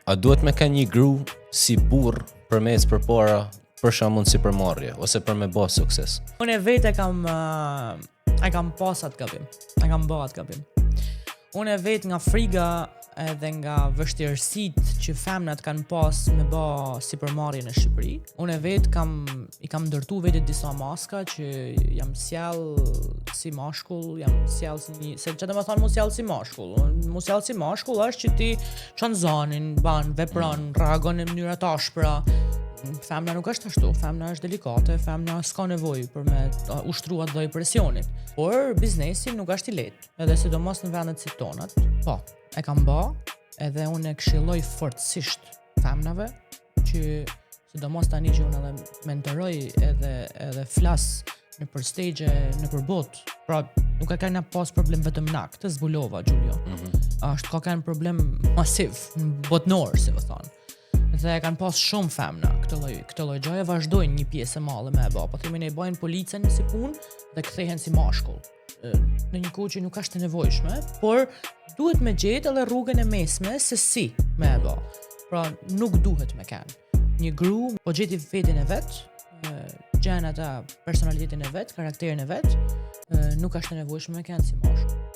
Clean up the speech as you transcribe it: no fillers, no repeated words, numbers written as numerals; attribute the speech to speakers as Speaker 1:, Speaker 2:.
Speaker 1: A duhet me kanë një gru si burr për me ecë përpara, për shembull në sipërmarrje ose për me bë sukses?
Speaker 2: Unë vetë e kam uh, e kam pas atë gabim. E kam bë atë gabim. Unë e vetë nga friga edhe nga vështirësitë që femnat kanë pas me bë sipërmarrje në Shqipëri. Unë e vetë kam i kam ndërtu vetit disa maska që jam sjell si mashkull, jam sjell si një, se që do të thonë mu sjell si mashkull. Mu sjell si mashkull është që ti çon zanin, ban, vepron, reagon në mënyra të ashpra. Femna nuk është ashtu, femna është delikate, femna s'ka nevojë për me ushtru atë lloj presionit. Por biznesi nuk është i lehtë, edhe sidomos në vendet si tonat. Po, e kam ba, edhe unë e këshilloj fortësisht femnave që sidomos tani që unë edhe mentoroj edhe edhe flas nëpër stage nëpër botë. Pra, nuk e kanë pas problem vetëm na, këtë zbulova Giulio. Mm -hmm. Është ka kanë problem masiv, botnor, si më thonë. Dhe e kanë pas shumë femna këtë lloj këtë lloj gjëje vazhdojnë një pjesë e madhe me e bë. Po themi ne bëjnë policën si punë dhe kthehen si mashkull. Në një kohë që nuk është e nevojshme, por duhet me gjetë edhe rrugën e mesme se si me e bë. Pra nuk duhet me kanë. Një gru po gjeti vetin e vet, gjen ata personalitetin e vet, karakterin e vet, nuk është e nevojshme me kanë si mashkull.